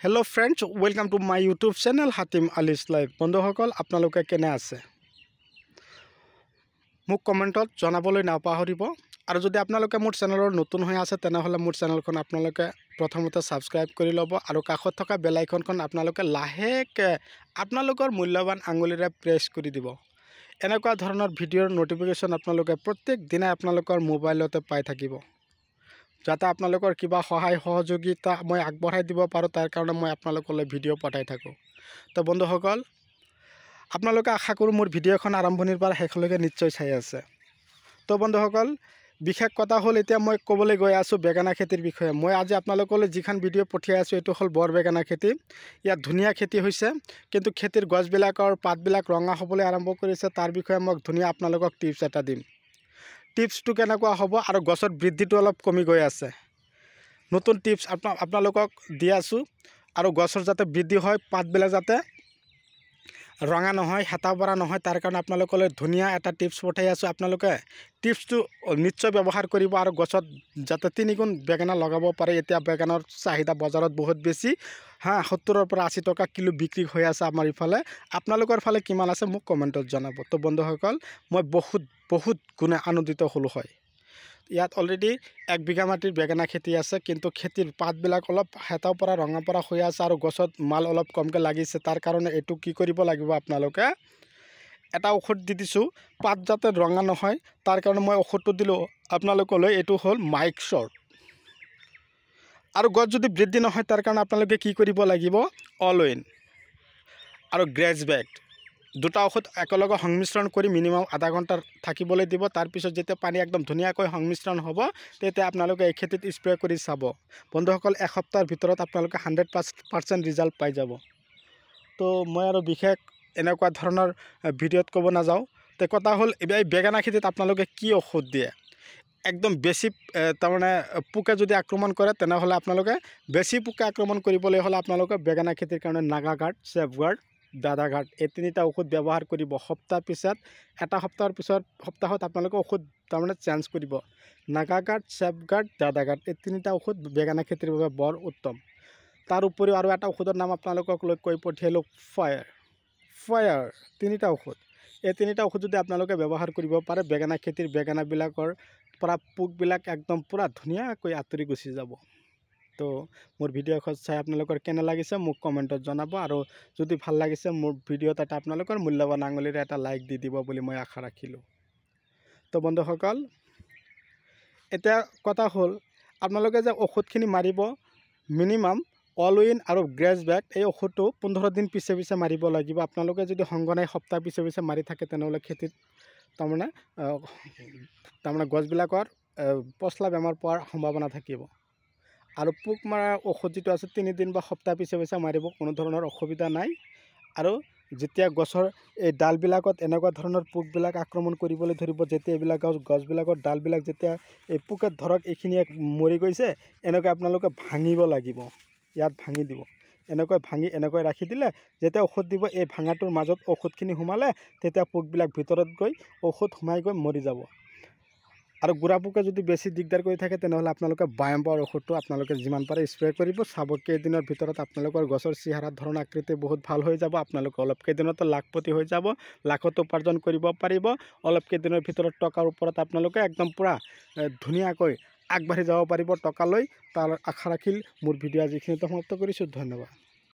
Hello friends, welcome to my YouTube channel Hatim Ali's life. বন্ধুসকল, আপোনালোকে কেনে আছে মোক কমেণ্টত জনাবলৈ নাপাহৰিব। আৰু যদি আপোনালোকে মোৰ চেনেলৰ নতুন হৈ আছে, তেনেহ'লে মোৰ চেনেলখন আপোনালোকে প্ৰথমতে ছাবস্ক্ৰাইব কৰি ল'ব আৰু কাষত থকা বেল আইকনখন আপোনালোকে লাহেকৈ আপোনালোকৰ মূল্যৱান আঙুলিৰে প্ৰেছ কৰি দিব। এনেকুৱা ধৰণৰ ভিডিঅ'ৰ ন'টিফিকেশ্যন আপোনালোকে প্ৰত্যেক দিনাই আপোনালোকৰ মোবাইলতে পাই থাকিব, যাতে আপোনালোকৰ কিবা সহায় সহযোগিতা মই আগবঢ়াই দিব পাৰোঁ, তাৰ কাৰণে মই আপোনালোকলৈ ভিডিঅ' পঠাই থাকোঁ। তো বন্ধুসকল, আপোনালোকে আশা কৰোঁ মোৰ ভিডিঅ'খন আৰম্ভণিৰ পৰা শেষলৈকে নিশ্চয় চাই আছে। তো বন্ধুসকল, বিশেষ কথা হ'ল এতিয়া মই ক'বলৈ গৈ আছোঁ বেঙেনা খেতিৰ বিষয়ে। মই আজি আপোনালোকলৈ যিখন ভিডিঅ' পঠিয়াই আছোঁ, এইটো হ'ল বৰ বেঙেনা খেতি। ইয়াত ধুনীয়া খেতি হৈছে, কিন্তু খেতিৰ গছবিলাকৰ পাতবিলাক ৰঙা হ'বলৈ আৰম্ভ কৰিছে। তাৰ বিষয়ে মই ধুনীয়া আপোনালোকক টিপছ এটা দিম। টিপছটো কেনেকুৱা হ'ব আৰু গছৰ বৃদ্ধিটো অলপ কমি গৈ আছে, নতুন টিপছ আপোনালোকক দি আছোঁ। আৰু গছৰ যাতে বৃদ্ধি হয়, পাতবিলাক যাতে ৰঙা নহয়, হেতা পৰা নহয়, তাৰ কাৰণে আপোনালোকলৈ ধুনীয়া এটা টিপছ পঠাই আছোঁ। আপোনালোকে টিপছটো নিশ্চয় ব্যৱহাৰ কৰিব আৰু গছত যাতে তিনিগুণ বেঙেনা লগাব পাৰে। এতিয়া বেঙেনাৰ চাহিদা বজাৰত বহুত বেছি। হা, 70ৰ পৰা 80 টকা কিলো বিক্ৰী হৈ আছে আমাৰ ইফালে। আপোনালোকৰ ফালে কিমান আছে মোক কমেণ্টত জনাব। তো বন্ধুসকল, মই বহুত বহুত গুণে আনন্দিত হ'লোঁ হয়। ইয়াত অলৰেডি 1 বিঘা মাটিৰ বেঙেনা খেতি আছে, কিন্তু খেতিৰ পাতবিলাক অলপ হেতাও পৰা, ৰঙা পৰা হৈ আছে আৰু গছত মাল অলপ কমকৈ লাগিছে। তাৰ কাৰণে এইটো কি কৰিব লাগিব আপোনালোকে, এটা ঔষধ দি দিছোঁ, পাত যাতে ৰঙা নহয় তাৰ কাৰণে মই ঔষধটো দিলোঁ আপোনালোকলৈ। এইটো হ'ল মাইক শ্বৰ্ট। আৰু গছ যদি বৃদ্ধি নহয়, তাৰ কাৰণে আপোনালোকে কি কৰিব লাগিব? অল উইন আৰু গ্ৰেজবেক দুটা ঔষধ একেলগে সংমিশ্ৰণ কৰি মিনিমাম আধা ঘণ্টা থাকিবলৈ দিব। তাৰপিছত যেতিয়া পানী একদম ধুনীয়াকৈ সংমিশ্ৰণ হ'ব, তেতিয়া আপোনালোকে এই খেতিত স্প্ৰে কৰি চাব। বন্ধুসকল, এসপ্তাহৰ ভিতৰত আপোনালোকে 100% ৰিজাল্ট পাই যাব। তো মই আৰু বিশেষ এনেকুৱা ধৰণৰ ভিডিঅ'ত ক'ব নাযাওঁ। তে কথা হ'ল, এই বেঙেনা খেতিত আপোনালোকে কি ঔষধ দিয়ে? একদম বেছি তাৰমানে পোকে যদি আক্ৰমণ কৰে, তেনেহ'লে আপোনালোকে বেছি পোকে আক্ৰমণ কৰিবলৈ হ'লে আপোনালোকে বেঙেনা খেতিৰ কাৰণে নাগাগাৰ্ড, ছেফগাৰ্ড, দাদাঘাট এই তিনিটা ঔষধ ব্যৱহাৰ কৰিব। সপ্তাহ পিছত এটা সপ্তাহৰ পিছত সপ্তাহত আপোনালোকে ঔষধ তাৰমানে চেঞ্জ কৰিব। নাগাগাৰ্ড, ছেফগাৰ্ড, দাদাঘাট এই তিনিটা ঔষধ বেঙেনা খেতিৰ বাবে বৰ উত্তম। তাৰ উপৰিও আৰু এটা ঔষধৰ নাম আপোনালোকক লৈ কৈ পঠিয়ালোঁ, ফায়াৰ। ফায়াৰ তিনিটা ঔষধ, এই তিনিটা ঔষধ যদি আপোনালোকে ব্যৱহাৰ কৰিব পাৰে, বেঙেনা খেতিৰ বেঙেনাবিলাকৰ পৰা পোকবিলাক একদম পূৰা ধুনীয়াকৈ আঁতৰি গুচি যাব। তো মোৰ ভিডিঅ'খন চাই আপোনালোকৰ কেনে লাগিছে মোক কমেণ্টত জনাব আৰু যদি ভাল লাগিছে মোৰ ভিডিঅ'ত এটা আপোনালোকৰ মূল্যৱান আঙুলিৰে এটা লাইক দি দিব বুলি মই আশা ৰাখিলোঁ। তো বন্ধুসকল, এতিয়া কথা হ'ল, আপোনালোকে যে ঔষধখিনি মাৰিব, মিনিমাম অল উইন আৰু গ্ৰেছ বেক এই ঔষধটো 15 দিন পিছে পিছে মাৰিব লাগিব। আপোনালোকে যদি সঘনাই সপ্তাহ পিছে পিছে মাৰি থাকে, তেনেহ'লে খেতিত তাৰমানে গছবিলাকৰ পচলা বেমাৰ পোৱাৰ সম্ভাৱনা থাকিব। আৰু পোক মৰা ঔষধ যিটো আছে, 3 দিন বা সপ্তাহ পিছে পিছে মাৰিব, কোনো ধৰণৰ অসুবিধা নাই। আৰু যেতিয়া গছৰ এই ডালবিলাকত এনেকুৱা ধৰণৰ পোকবিলাক আক্ৰমণ কৰিবলৈ ধৰিব, যেতিয়া এইবিলাক গছবিলাকৰ ডালবিলাক যেতিয়া এই পোকে ধৰক এইখিনি মৰি গৈছে, এনেকৈ আপোনালোকে ভাঙিব লাগিব। ইয়াত ভাঙি দিব, এনেকৈ ভাঙি এনেকৈ ৰাখি দিলে যেতিয়া ঔষধ দিব, এই ভাঙাটোৰ মাজত ঔষধখিনি সোমালে তেতিয়া পোকবিলাক ভিতৰত গৈ ঔষধ সোমাই গৈ মৰি যাব। আৰু গুড়া পোকে যদি বেছি দিগদাৰ কৰি থাকে, তেনেহ'লে আপোনালোকে বায়ম পাৱাৰ ঔষধটো আপোনালোকে যিমান পাৰে স্প্ৰে কৰিব। চাব, কেইদিনৰ ভিতৰত আপোনালোকৰ গছৰ চেহেৰা, ধৰণ, আকৃতি বহুত ভাল হৈ যাব। আপোনালোকে অলপ কেইদিনতে লাখপতি হৈ যাব, লাখত উপাৰ্জন কৰিব পাৰিব। অলপ কেইদিনৰ ভিতৰত টকাৰ ওপৰত আপোনালোকে একদম পূৰা ধুনীয়াকৈ আগবাঢ়ি যাব পাৰিব টকা লৈ, তাৰ আশা ৰাখিল মোৰ ভিডিঅ' আজিখিনিতে সমাপ্ত কৰিছোঁ। ধন্যবাদ।